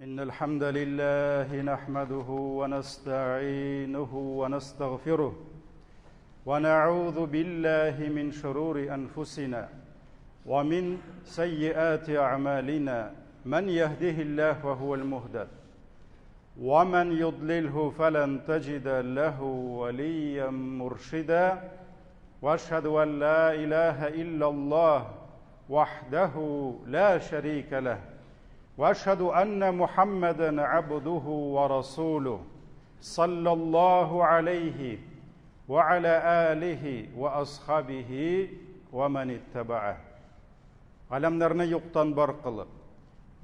إن الحمد لله نحمده ونستعينه ونستغفره ونعوذ بالله من شرور أنفسنا ومن سيئات أعمالنا من يهده الله فهو المهتد ومن يضلله فلن تجد له وليا مرشدا واشهد ان لا اله الا الله وحده لا شريك له واشهد ان محمدا عبده ورسوله صلى الله عليه وعلى اله واصحابه ومن اتبعه Галәмнәрне юктан бар кылып,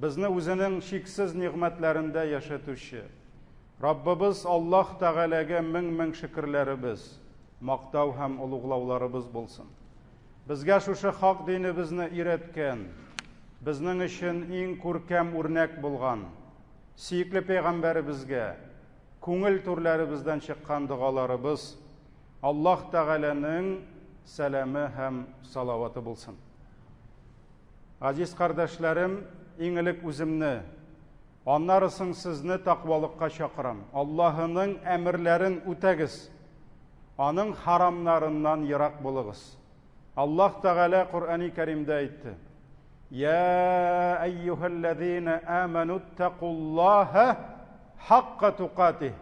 безне үзенең чиксез нигъмәтләрендә яшәтүче Раббыбыз Аллаһ Тәгаләгә мең-мең шөкерләребез, мактау һәм олуглауларыбыз булсын. Безгә шушы хак динебезне өйрәткән, безнең өчен иң күркәм үрнәк булган сөекле пәйгамбәребезгә күңел түрләребездән чыккан догаларыбыз, Аллаһ Тәгаләнең сәламе һәм салаваты булсын. Газиз кардәшләрем, иң элек үземне, аннары соң сезне тәкъвалыкка чакырам. Аллаһының әмерләрен үтәгез. Аның харамнарыннан ерак булыгыз. Аллаһ Тәгалә Коръәни Кәримдә әйтте: "Я әйюһәлләзина аману тәкуллаһа хакка тукатих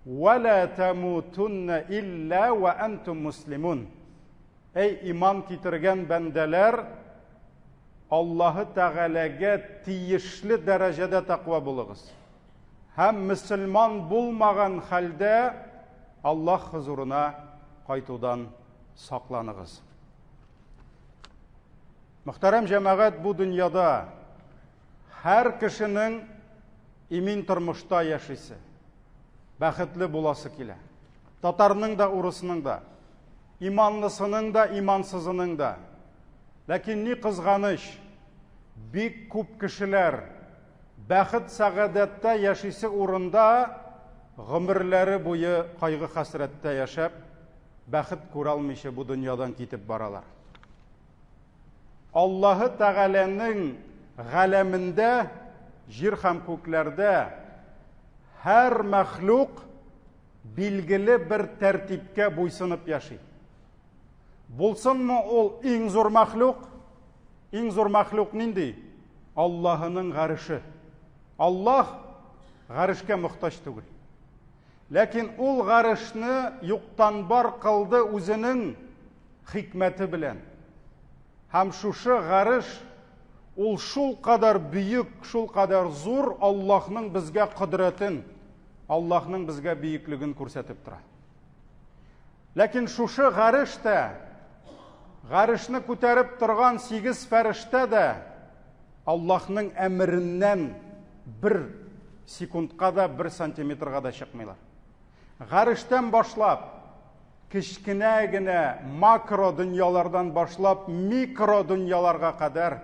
ва ла тамутунна илля ва антум муслимун." Әй иман китергән бәндәләр, Аллаһы Тәгаләгә тиешле дәрәҗәдә тәкъва булыгыз. Һәм мөселман булмаган хәлдә Аллаһ хозурына кайтудан сакланыгыз. Мөхтәрәм җәмәгать, бу дөньяда һәр кешенең имин тормышта яшисе, бәхетле буласы килә. Татарның да, урысның да, иманлысының да, имансызының да. Ләкин ни кызганыч, бик күп кешеләр бәхет-сәгадәттә яшисе урында гомерләре буе кайгы-хәсрәттә яшәп, бәхет күрә алмыйча бу дөньядан китеп баралар. Аллаһы Тәгаләнең галәмендә, җир һәм күкләрдә һәр мәхлук билгеле бер тәртипкә буйсынып яши. Булсынмы ул иң зур мәхлук? Иң зур мәхлук нинди? Аллаһының гареше. Аллаһ гарешкә мохтаҗ түгел. Ләкин ул гарешне юктан бар кылды үзенең хикмәте белән. Һәм шушы гареш ул шул кадәр бөек, шул кадәр зур Аллаһның безгә кодрәтен, Аллаһның безгә бөеклеген күрсәтеп тора. Ләкин шушы гареш тә, гарешне күтәреп торган сигез фәрештә дә Аллаһның әмереннән бер секундка да, бер сантиметрга да чыкмыйлар. Гарештән башлап, кечкенә генә макро дөньялардан башлап, микро дөньяларга кадәр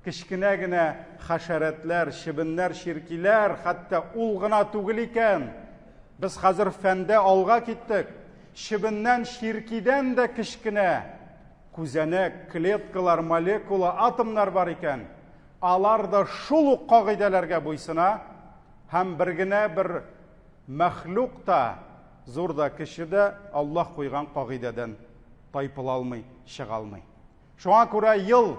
кечкенә генә хәшәрәтләр, чебеннәр, чиркиләр, хәтта ул гына түгел икән. Без хәзер фәндә алга киттек. Чебеннән, чиркидән дә кечкенә күзәнәк, клеткалар, молекула, атомнар бар икән. Алар да шул ук кагыйдәләргә буйсына һәм бер генә бер мәхлук та, зур да, кече дә Аллаһ куйган кагыйдәдән тайпыла алмый, чыга алмый. Шуңа күрә ел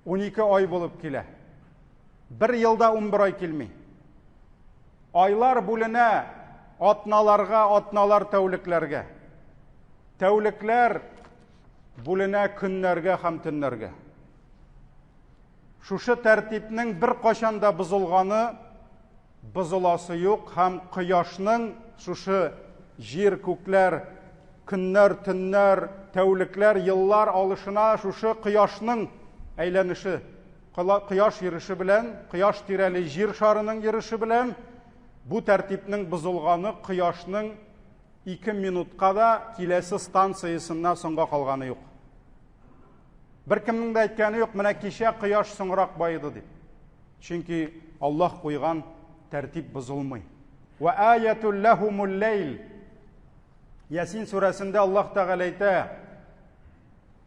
12 ай булып килә. Бер елда 11 ай килми. Айлар бүленә атналарга, атналар тәүлекләргә. Тәүлекләр бүленә көннәргә һәм төннәргә. Шушы тәртипнең бер кайчан да бозылганы бозыласы юк һәм кояшның шушы җир, күкләр, көннәр, төннәр, тәүлекләр, еллар алышына шушы кояшның әйләнеше, кояш йөреше белән, кояш тирәли җир шарының йөреше белән бу тәртипнең бозылганы кояшның 2 минутка да киләсе станциясеннән соңга калганы юк. Беркемнең дә әйткәне юк, менә кичә кояш соңрак баеды дип. Чөнки Аллаһ куйган тәртип бозылмый. Ва аятул лахумул ләйл. Ясин сүрәсендә Аллаһ Тәгалә әйтә,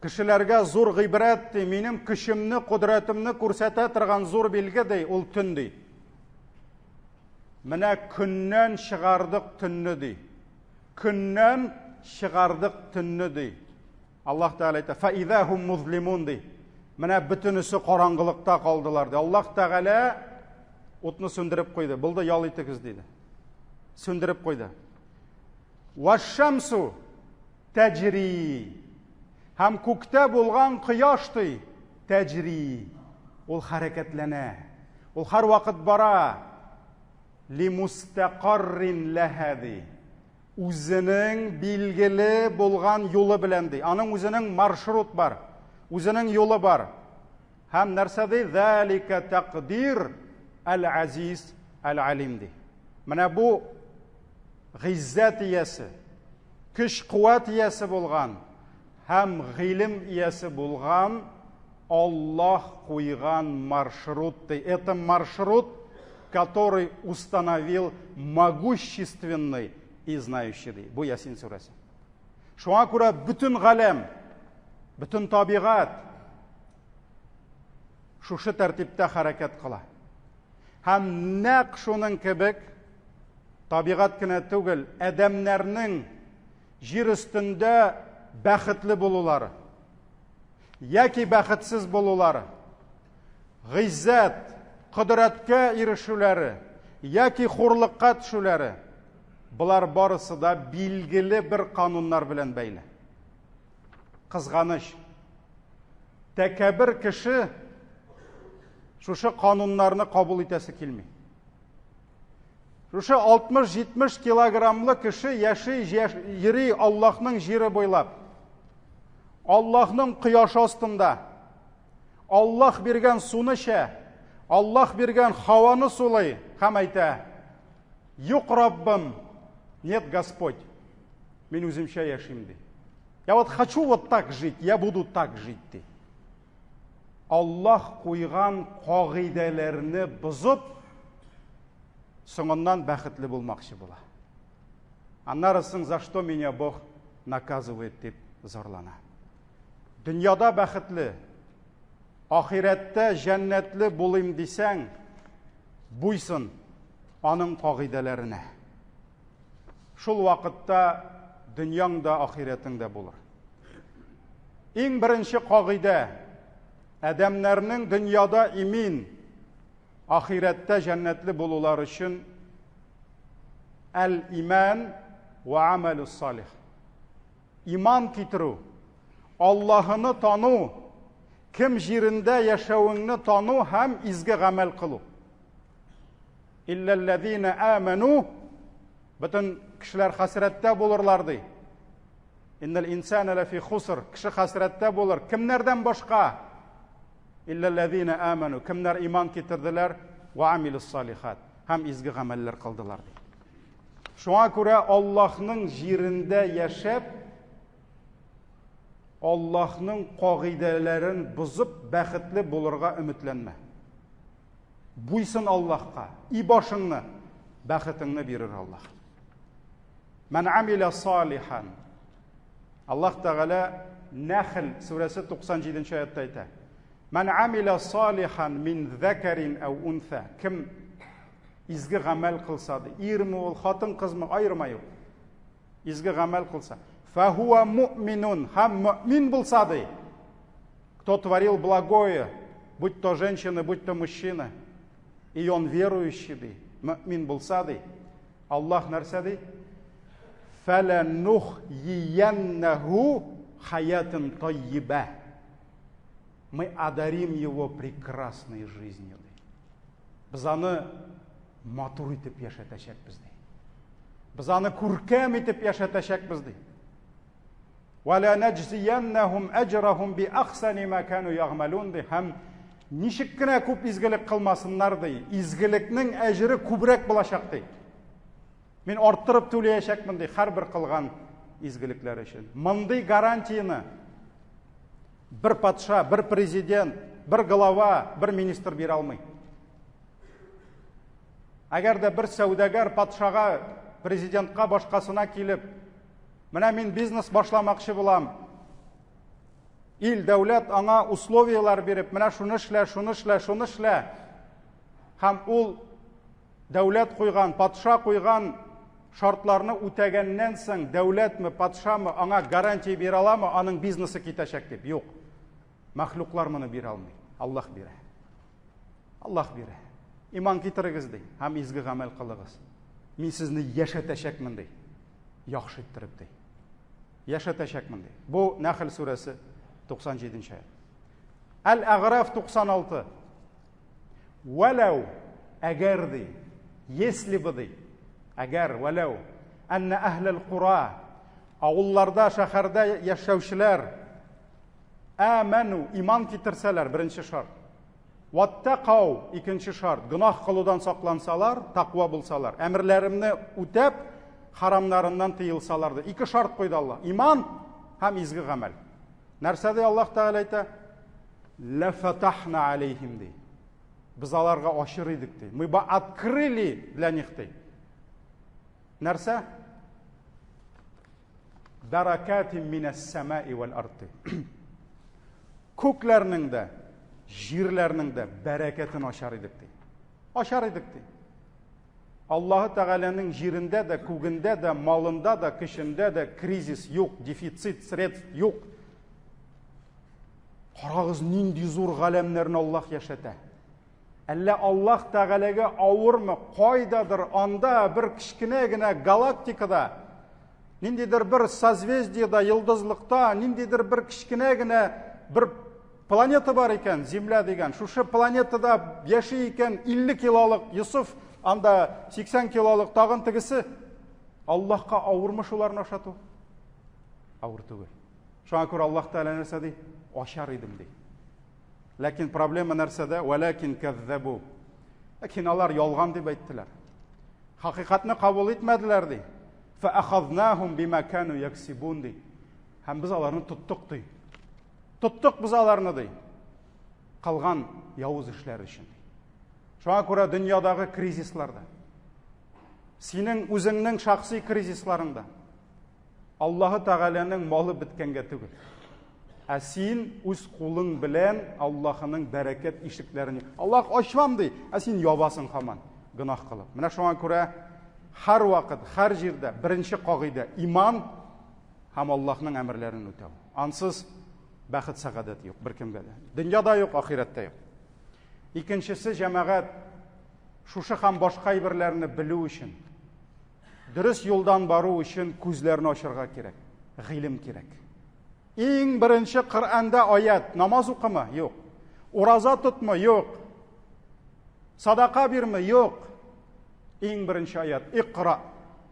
кешеләргә зур гыйбрәт ди, минем көчемне, кодрәтемне күрсәтә торган зур билге ди, ул төн ди. Менә көннән чыгардык төнне ди. Көннән чыгардык төнне ди. Аллаһ Тәгалә әйтә, "Фа хум музлимун" ди. Менә бөтенесе караңгылыкта калдылар ди. Аллаһ Тәгалә утны сүндереп куйды. Булды, ял итегез диде. Сүндереп куйды. Вашшамсу тәҗри. Һәм күктә булган кояш ди, тәҗри. Ул хәрәкәтләнә. Ул һәрвакыт бара. Лимустақаррин ләһа ди. Үзенең билгеле булган юлы белән ди. Аның үзенең маршрут бар. Үзенең юлы бар. Һәм нәрсә ди? Залика тәкъдир әл-азиз әл-алим ди. Менә бу гыйззәт иясе, көч-куәт иясе булган һәм гыйлем иясе булган Аллаһ куйган маршрут ди. Это маршрут, который установил могущественный и знающий ди. Бу Ясин сүрәсе. Шуңа күрә бөтен галәм, бөтен табигать шушы тәртиптә хәрәкәт кыла. Һәм нәкъ шуның кебек табигать кенә түгел, адәмнәрнең җир өстендә бәхетле булулары яки бәхетсез булулары, гыйззәт, кодрәткә ирешүләре яки хурлыкка төшүләре, болар барысы да билгеле бер кануннар белән бәйле. Кызганыч, тәкәббер кеше шушы кануннарны кабул итәсе килми. Шушы 60-70 килограммлы кеше яши, йөри Аллаһның җире буйлап. Аллаһның кояшы астында. Аллаһ биргән суны эчә, Аллаһ биргән һаваны сулый һәм әйтә: "Юк, Раббым, нет, Господь. Мин үземчә яшим" ди. Я вот хочу вот так жить, я буду так жить ди. Аллаһ куйган кагыйдәләрне бозып, соңыннан бәхетле булмакчы була. Аннары соң за что меня Бог наказывает дип зарлана. Дөньяда бәхетле, ахирәттә җәннәтле булыйм дисәң, буйсын аның кагыйдәләренә. Шул вакытта дөньяң да, ахирәтең дә булыр. Иң беренче кагыйдә адәмнәрнең дөньяда имин, ахирәттә җәннәтле булулар өчен әл-иман ва амалус салих. Иман китерү, Аллаһыны тану, кем җирендә яшәвеңне тану һәм изге гамәл кылу. Илләлләзина аману бөтен кешеләр хәсрәттә булырлар ди. Иннал инсана лафи хуср. Кеше хәсрәттә булыр. Кемнәрдән башка? Илләлләзина аману. Кемнәр иман китерделәр ва амилус салихат һәм изге гамәлләр кылдылар ди. Шуңа күрә Аллаһның җирендә яшәп, Аллаһның кагыйдәләрен бозып бәхетле булырга өметләнмә. Буйсын Аллаһка, и башыңны, бәхетеңне бирер Аллаһ. Мән амиля салихан. Аллаһ Тәгалә Нәхл сүрәсе 97 аятта әйтә. Мән амиля салихан мин зәкәрин әу унса. Кем изге гамәл кылса, ди, ирме ул, хатын кызмы, аерма юк. Изге гамәл кылса, фахуа муъминун, һәм мөмин булса, ди. Кто творил благое, будь то женщина, будь то мужчина, и он верующий, ди, мөмин булса, ди, Аллаһ нәрсә ди? Фәләнухйияннәһу хаятын таййибә. Мы одарим его прекрасной жизнью. Ди. Без аны матур итеп яшәтәчәкбез ди. Без аны күркәм итеп яшәтәчәкбез ди. Вәлә нәҗзияннәһум әҗрәһум би ахсани ма кану ягъмалун ди һәм ничек кенә күп изгелек кылмасыннар ди, изгелекнең әҗере күбрәк булачак ди. Мин арттырып түләячәкмен ди һәрбер кылган изгелекләр өчен. Мондый гарантияне бер патша, бер президент, бер глава, бер министр бирә алмый. Әгәр дә бер сәүдәгәр патшага, президентка, башкасына килеп, менә мин бизнес башламакчы булам. Ил, дәүләт аңа условияләр биреп, менә шуны эшлә, шуны эшлә, шуны эшлә. Һәм ул Дәүләт куйган, патша куйган шартларны үтәгәннән соң дәүләтме, патшамы аңа гарантия бирә аламы, аның бизнесы китәчәк дип? Юк. Мәхлуклар моны бирә алмый. Аллаһ бирә. Аллаһ бирә. Иман китерегез ди һәм изге гамәл кылыгыз. Мин сезне яшәтәчәкмен ди. Яхшы иттереп ди. Яшәтәчәкмен ди. Бу Нәхл сүрәсе 97 нче аят. Әл-Әгъраф 96. Вәләү, әгәр ди, если бы ди, әгәр, вәләү, әннә әһлел кура, авылларда, шәһәрдә яшәүчеләр, әмәну, иман китерсәләр, беренче шарт. Ваттакау, икенче шарт, гөнаһ кылудан саклансалар, таква булсалар, әмерләремне үтәп, харамнарыннан тыелсалар ди. Ике шарт куйды Аллаһ. Иман һәм изге гамәл. Нәрсә ди Аллаһ Тәгалә әйтә? Ләфатахна алейхим ди. Без аларга ачыр идек ди. Мы бы открыли для них ди. Нәрсә? Баракатин минәс самаи вәл ард ди. Күкләрнең дә, җирләрнең дә бәрәкәтен ачар идек ди. Ачар идек ди. Аллаһы Тәгаләнең җирендә дә, күгендә дә, малында да, көчендә дә кризис юк, дефицит средств юк. Карагыз, нинди зур галәмнәрне Аллаһ яшәтә. Әллә Аллаһ Тәгаләгә авырмы, кайдадыр анда бер кечкенә генә галактикада, ниндидер бер созвездиедә, йолдызлыкта, ниндидер бер кечкенә генә бер планета бар икән, Земля дигән. Шушы планетада яши икән 50 килолык Йосыф, анда 80 килолык тагын тегесе. Аллаһка авырмы шуларны ашату? Авыр түгел. Шуңа күрә Аллаһ Тәгалә нәрсә ди? Ашар идем ди. Ләкин проблема нәрсәдә? Вәләкин кәззәбу. Ләкин алар ялган дип әйттеләр. Хакыйкатьне кабул итмәделәр ди. Фәахазнахум бима кану яксибун ди. Һәм без аларны тоттык ди. Тоттык без аларны ди. Кылган явыз эшләр өчен. Шуңа күрә дөньядагы кризисларда, синең үзеңнең шәхси кризисларыңда Аллаһы Тәгаләнең малы беткәнгә түгел. Ә син үз кулың белән Аллаһының бәрәкәт ишекләрен Аллаһ ачмам ди, ә син ябасың һаман гөнаһ кылып. Менә шуңа күрә һәр вакыт, һәр җирдә беренче кагыйдә иман һәм Аллаһның әмерләрен үтәү. Ансыз бәхет сәгадәт юк беркемгә дә. Дөньяда юк, ахирәттә юк. Икенчесе җәмәгать шушы һәм башка әйберләрне белү өчен, дөрес юлдан бару өчен күзләрне ачарга кирәк, гыйлем кирәк. Иң беренче Коръәндә аят, намаз укымы? Юк. Ураза тотмы? Юк. Садака бирме? Юк. Иң беренче аят, икра,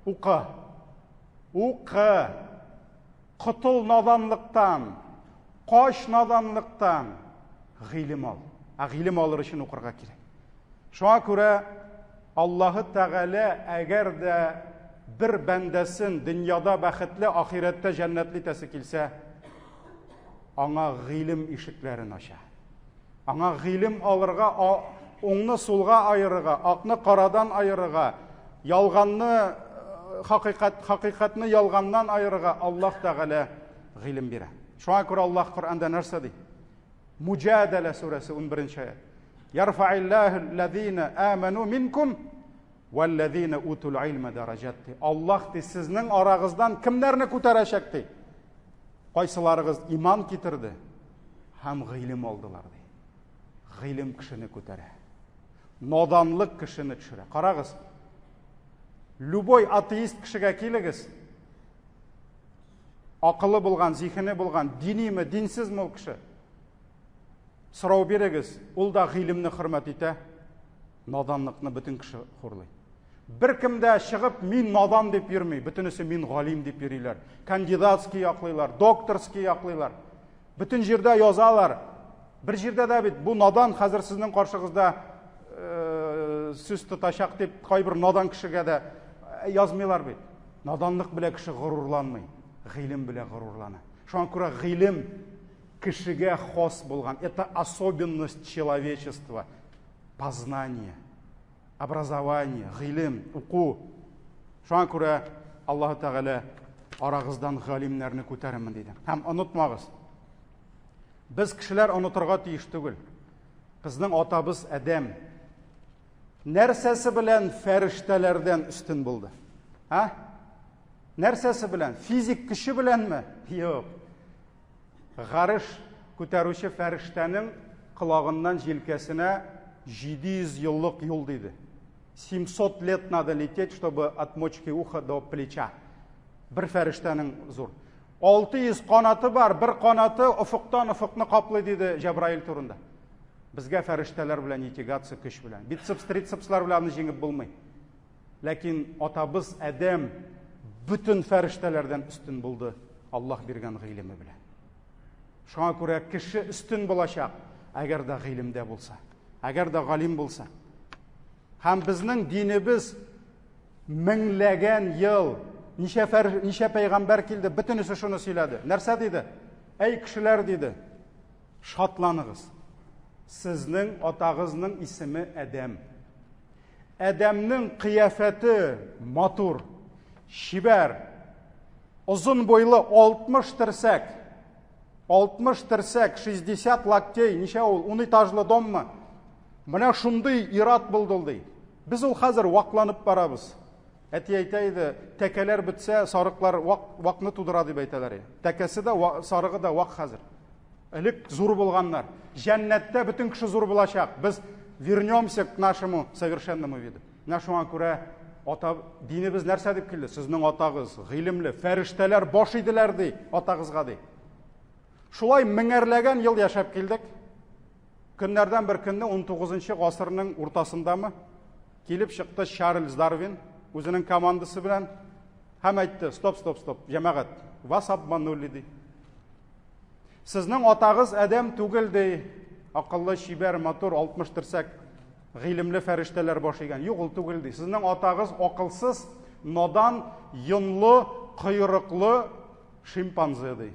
укы. Укы. Котыл наданлыктан, кач наданлыктан, гыйлем ал. Ә гыйлем алыр өчен укырга кирәк. Шуңа күрә Аллаһы Тәгалә әгәр дә бер бәндәсен дөньяда бәхетле, ахирәттә җәннәтле итәсе килсә, аңа гыйлем ишекләрен ача. Аңа гыйлем алырга, уңны сулга аерырга, акны карадан аерырга, ялганны э, хакыйкать, хакыйкатьне ялганнан аерырга Аллаһ Тәгалә гыйлем бирә. Шуңа күрә Аллаһ Коръәндә нәрсә ди? Муҗадәлә сүрәсе 11 аят. Ярфаиллаһу ллазина аману минкум валлазина утул илма дараҗат ди. Аллаһ ди сезнең арагыздан кемнәрне күтәрәчәк ди? Кайсыларыгыз иман китерде һәм гыйлем алдылар ди. Гыйлем кешене күтәрә. Наданлык кешене төшерә. Карагыз. Любой атеист кешегә килегез. Акылы булган, зиһене булган, диниме, динсезме ул кеше? Сорау бирегез, ул да гыйлемне хөрмәт итә, наданлыкны бөтен кеше хурлый. Беркем дә чыгып мин надан дип йөрми, бөтенесе мин галим дип йөриләр. Кандидатский яклыйлар, докторский яклыйлар. Бөтен җирдә язалар. Бер җирдә дә бит бу надан хәзер сезнең каршыгызда э, сүз тотачак дип кайбер надан кешегә дә э, язмыйлар бит. Наданлык белән кеше горурланмый, гыйлем белән горурлана. Шуңа күрә гыйлем кешегә хас булган, это особенность человечества, познание. Образование, гыйлем, уку. Шуңа күрә Аллаһы Тәгалә арагыздан галимнәрне күтәрермен диде. Һәм онытмагыз. Без кешеләр онытырга тиеш түгел. Безнең атабыз Адәм. Нәрсәсе белән фәрештәләрдән өстен булды? А? Нәрсәсе белән? Физик көче беләнме? Юк. Гарыш күтәрүче фәрештәнең колагыннан җилкәсенә 700 еллык юл диде. 700 лет надо лететь, чтобы от мочки уха до плеча. Бер фәрештәнең зур. 600 канаты бар, бер канаты офыктан офыкны каплый диде Җәбраил турында. Безгә фәрештәләр белән не тягаться көч белән. Бицепс, трицепслар белән аны җиңеп булмый. Ләкин атабыз Адәм бөтен фәрештәләрдән өстен булды Аллаһ биргән гыйлеме белән. Шуңа күрә кеше өстен булачак, әгәр дә гыйлемдә булса, әгәр дә галим булса. Һәм безнең динебез меңләгән ел, ничә фәр, ничә пәйгамбәр килде, бөтенесе шуны сөйләде. Нәрсә диде? Әй кешеләр диде. Шатланыгыз. Сезнең атагызның исеме Адәм. Адәмнең кыяфәте матур, чибәр, озын буйлы 60 терсәк. 60 терсәк, 60 локтей, ничә ул, ун этажлы доммы? Менә шундый ират булды ул ди. Без ул хәзер вакланып барабыз. Әти әйтә иде, тәкәләр бетсә, сарыклар вак, вакны тудыра дип әйтәләр. Тәкәсе дә, сарыгы да вак хәзер. Элек зур булганнар. Җәннәттә бөтен кеше зур булачак. Без вернемся к нашему совершенному виду. Менә шуңа күрә ата динебез нәрсә дип килде? Сезнең атагыз гыйлемле, фәрештәләр баш иделәр ди атагызга ди. Шулай меңәрләгән ел яшәп килдек. Көннәрдән бер көнне 19 гасырның уртасындамы килеп чыкты Чарльз Дарвин үзенең командасы белән һәм әйтте: "Стоп, стоп, стоп, җәмәгать, вас обманули" ди. Сезнең атагыз Адәм түгел ди. Акыллы, чибәр, матур, 60 терсәк гыйлемле фәрештәләр баш игән. Юк, ул түгел ди. Сезнең атагыз акылсыз, надан, йонлы, койрыклы шимпанзе ди.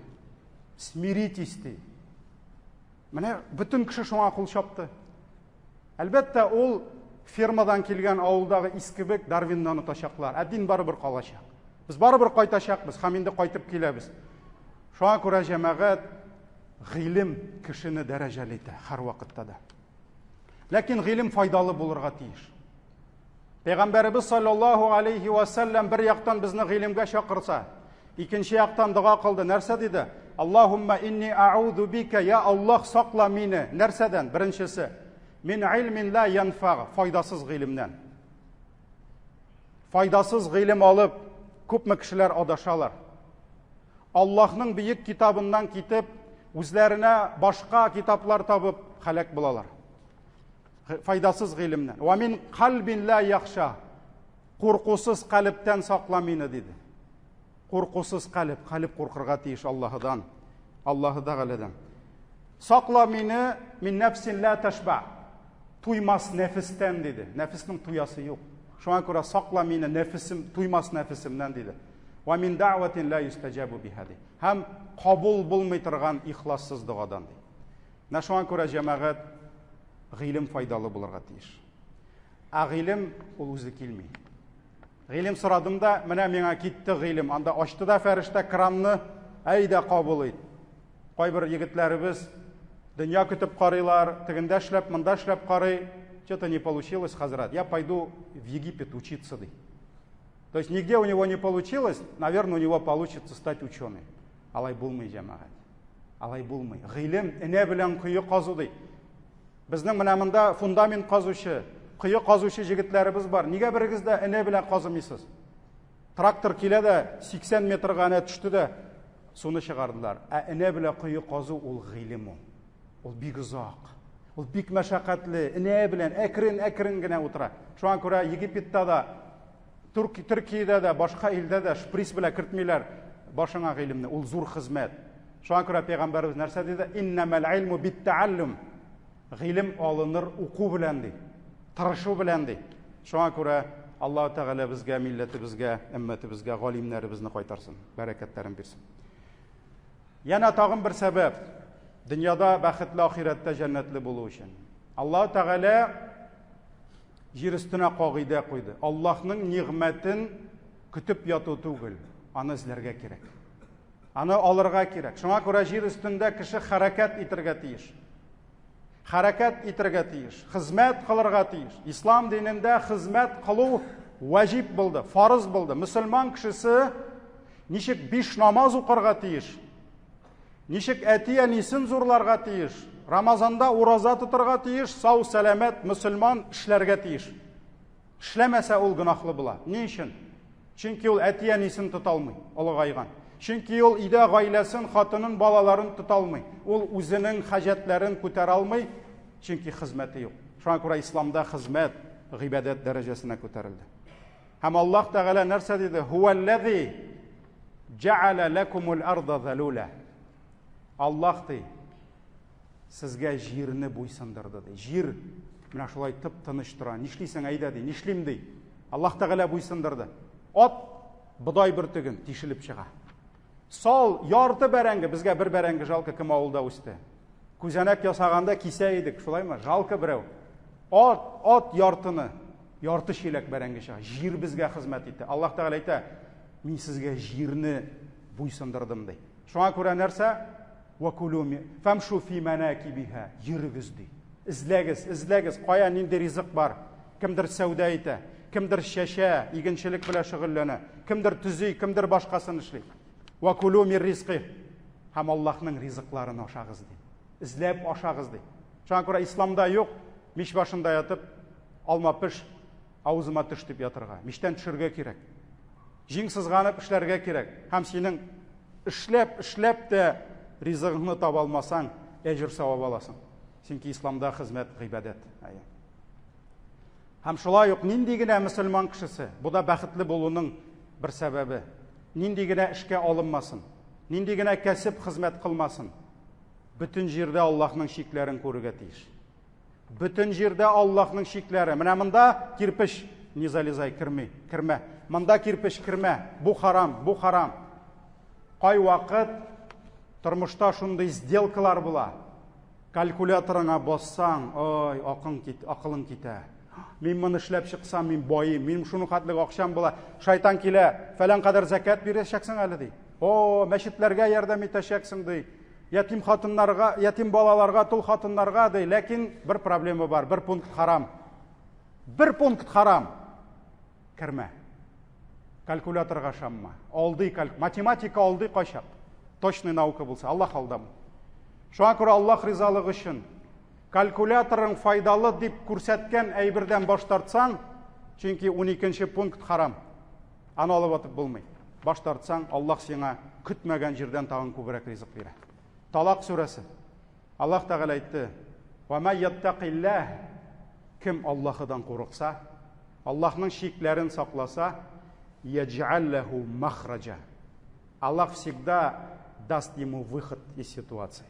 Смиритесь ди. Менә бөтен кеше шуңа кул чапты. Әлбәттә, ул фермадан килгән авылдагы искебек Дарвинны онытачаклар. Ә дин барыбер калачак. Без барыбер кайтачакбыз һәм инде кайтып киләбез. Шуңа күрә җәмәгать гыйлем кешене дәрәҗәле итә һәрвакытта да. Ләкин гыйлем файдалы булырга тиеш. Пәйгамбәребез саллаллаһу алейхи ва саллям бер яктан безне гыйлемгә чакырса, икенче яктан дога кылды. Нәрсә диде? Аллаһумма инни а'уду бика, я Аллаһ, сакла мине. Нәрсәдән? Беренчесе, мин илмин ла янфа, файдасыз гыйлемнән. Файдасыз гыйлем алып, күпме кешеләр адашалар. Аллаһның бөек китабыннан китеп, үзләренә башка китаплар табып халәк булалар. Файдасыз гыйлемнән. Ва мин кальбин ла яхша. Куркусыз калептән сакла мине диде. Куркусыз калеб, калеб куркырга тиеш Аллаһыдан. Аллаһы Тәгаләдән. Сакла мине мин нәфсин ла ташба. Туймас нәфестән диде. Нәфеснең туясы юк. Шуңа күрә сакла мине нәфесем, туймас нәфесемнән диде. Ва мин дa'ватин ла юстаҗабу биха ди. Һәм кабул булмый торган ихлассыз догадан ди. Менә шуңа күрә җәмәгать гыйлем файдалы булырга тиеш. Ә гыйлем ул үзе килми. Гыйлем сорадым да, менә миңа китте гыйлем. Анда ачты да фәрештә кранны, әйдә кабул ит. Кайбер егетләребез дөнья көтеп карыйлар, тегендә эшләп, монда эшләп карый. Что-то не получилось, хәзрәт. Я пойду в Египет учиться, ди. То есть нигде у него не получилось, наверное, у него получится стать ученым. Алай булмый, җәмәгать. Алай булмый. Гыйлем энә белән кое казу ди. Безнең менә монда фундамент казучы, кое казучы җегетләребез бар. Нигә берегез дә энә белән казымыйсыз? Трактор килә дә 80 метрга әнә төште дә суны чыгардылар. Ә энә белән кое казу ул гыйлем ул. Ул бик озак. Ул бик мәшәкатьле, энә белән әкрен-әкрен генә утыра. Шуңа күрә Египетта да, Төркиядә дә, башка илдә дә шприц белән кертмиләр башыңа гыйлемне. Ул зур хезмәт. Шуңа күрә пәйгамбәребез нәрсә диде? Иннәмәл илму биттәаллум. Гыйлем алыныр уку белән ди. Тырышу белән ди. Шуңа күрә Аллаһ Тәгалә безгә, милләтебезгә, өммәтебезгә галимнәребезне кайтарсын, бәрәкәтләрен бирсен. Янә тагын бер сәбәп. Дөньяда бәхетле, ахирәттә җәннәтле булу өчен. Аллаһ Тәгалә җир өстенә кагыйдә куйды. Аллаһның нигъмәтен көтеп яту түгел, аны эзләргә кирәк. Аны алырга кирәк. Шуңа күрә җир өстендә кеше хәрәкәт итәргә тиеш. Хәрәкәт итергә тиеш, хезмәт кылырга тиеш. Ислам динендә хезмәт кылу ваҗиб булды, фарыз булды. Мөселман кешесе ничек биш намаз укырга тиеш, ничек әти-әнисен зурларга тиеш, Рамазанда ураза тотырга тиеш, сау-сәламәт мөселман эшләргә тиеш. Эшләмәсә ул гөнаһлы була. Ни өчен? Чөнки ул әти-әнисен тота алмый, олыгайган. Чөнки ул өйдә гаиләсен, хатынын, балаларын тота алмый. Ул үзенең хаҗәтләрен күтәрә алмый, чөнки хезмәте юк. Шуңа күрә исламда хезмәт гыйбадәт дәрәҗәсенә күтәрелде. Һәм Аллаһ Тәгалә нәрсә диде? Һуәлләзи җәалә ләкумул арда залула. Аллаһ ди, Сезгә җирне буйсындырды, ди. Җир менә шулай тып-тыныч тора. Нишлисең, әйдә, ди. Нишлим, ди. Аллаһ Тәгалә буйсындырды. Ат бодай бөртеген тишелеп чыга. Сал ярты бәрәңге, безгә бер бәрәңге жалко, кем авылда үсте. Күзәнәк ясаганда кисә идек, шулаймы? Жалко берәү. Ат, ат яртыны, ярты чиләк бәрәңге чыга. Җир безгә хезмәт итте. Аллаһ Тәгалә әйтә, мин сезгә җирне буйсындырдым, ди. Шуңа күрә нәрсә? Вәкүлү ми, фәмшу фи мәнәкибиһә, йөрегез ди. Эзләгез, эзләгез, кая нинди ризык бар. Кемдер сәүдә итә, кемдер чәчә, игенчелек белән шөгыльләнә, кемдер төзи, кемдер башкасын эшли. Вәкүлү мир ризкы. Һәм Аллаһның ризыкларын ашагыз ди. Эзләп ашагыз ди. Шуңа күрә исламда юк, мич башында ятып, алма пеш, авызыма төш дип ятырга. Мичтән төшергә кирәк. Җиң сызганып эшләргә кирәк. Һәм синең эшләп, эшләп тә ризыгыңны таба алмасаң, әҗер савап аласың. Чөнки исламда хезмәт гыйбадәт. Һәм шулай ук нинди генә мөселман кешесе, бу да бәхетле булуның бер сәбәбе. Нинди генә эшкә алынмасын, нинди генә кәсеп хезмәт кылмасын, бөтен җирдә Аллаһның чикләрен күрергә тиеш. Бөтен җирдә Аллаһның чикләре. Менә монда кирпеч не залезай, керми, кермә. Монда кирпеч кермә. Бу харам, бу харам. Кай вакыт тормышта шундый сделкалар була. Калькуляторыңа бассаң, ой, акың кит, акылың китә. Мин моны эшләп чыксам, мин байыйм, минем шуның хәтле акчам була. Шайтан килә, фәлән кадәр зәкят бирәчәксең әле ди. О, мәчетләргә ярдәм итәчәксең ди. Ятим хатыннарга, ятим балаларга, тол хатыннарга ди, ләкин бер проблема бар, бер пункт харам. Бер пункт харам. Кермә. Калькуляторга ышанма. Алдый каль... Математика алдый кайчак. Точный наука булса, Аллаһ алдамый. Шуңа күрә Аллаһ ризалыгы өчен калькуляторың файдалы дип күрсәткән әйбердән баш тартсаң, чөнки 12 пункт харам. Аны алып атып булмый. Баш тартсаң, Аллаһ сиңа көтмәгән җирдән тагын күбрәк ризык бирә. Талак сүрәсе. Аллаһ Тәгалә әйтте: "Ва ма яттакиллаһ" Кем Аллаһыдан курыкса, Аллаһның чикләрен сакласа, яджаль лаху махраҗа. Аллаһ всегда даст ему выход из ситуации.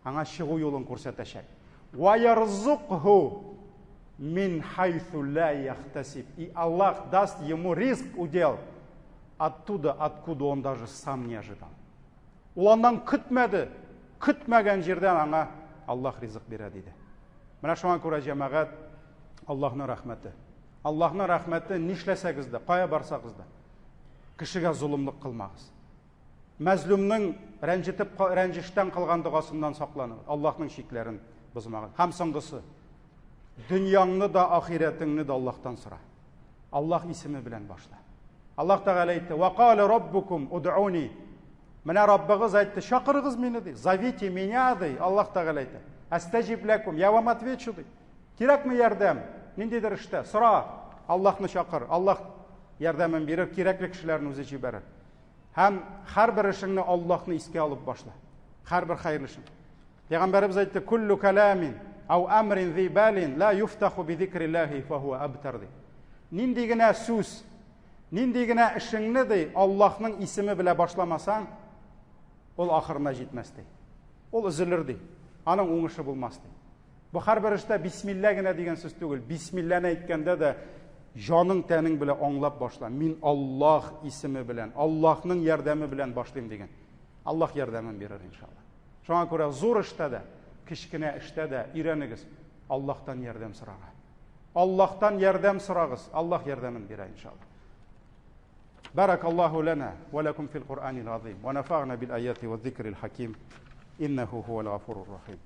Аңа чыгу юлын күрсәтәчәк. Ва ярзукху мин хайсу ла яхтасиб. И Аллах даст ему ризк удел оттуда, откуда он даже сам не ожидал. Ул аннан көтмәде. Көтмәгән җирдән аңа Аллаһ ризык бирә диде. Менә шуңа күрә җәмәгать Аллаһның рәхмәте. Аллаһның рәхмәте нишләсәгез дә, кая барсагыз да, кешегә золымлык кылмагыз. Мәзлумның рәнҗетеп рәнҗештән кылган догасыннан сакланыгыз. Аллаһның чикләрен бозмагыз. Һәм соңгысы, дөньяңны да, ахирәтеңне дә Аллаһтан сора. Аллаһ исеме белән башла. Аллаһ Тәгалә әйтте: "Ва кала раббукум уд'уни". Менә Раббыгыз әйтте: "Чакырыгыз мине" ди. "Зовите меня" ди. Аллаһ Тәгалә әйтә. "Астаҗиб лакум", я вам отвечу ди. Кирәкме ярдәм? Ниндидер эштә сора, Аллаһны чакыр. Аллаһ ярдәмен бирер, кирәкле кешеләрне үзе җибәрер. Һәм һәрбер эшеңне Аллаһны искә алып башла. Һәрбер хәерле эшең. Пәйгамбәребез әйтте: "Куллу каламин ау амрин зи балин ла юфтаху би зикриллахи фахуа абтар" ди. Нинди генә сүз, нинди генә эшеңне ди, Аллаһның исеме белән башламасаң, ул ахырына җитмәс ди. Ул өзелер ди. Аның уңышы булмас ди. Бу һәрбер эштә бисмилла генә дигән сүз түгел. Бисмилланы әйткәндә дә җаның тәнең белән аңлап башла. Мин Аллаһ исеме белән, Аллаһның ярдәме белән башлыйм дигән. Аллаһ ярдәмен бирер иншалла. Шуңа күрә зур эштә дә, кечкенә эштә дә өйрәнегез Аллаһтан ярдәм сорарга. Аллаһтан ярдәм сорагыз, Аллаһ ярдәмен бирә иншалла. بارك الله لنا ولكم في القرآن العظيم ونفعنا بالآيات والذكر الحكيم إنه هو الغفور الرحيم.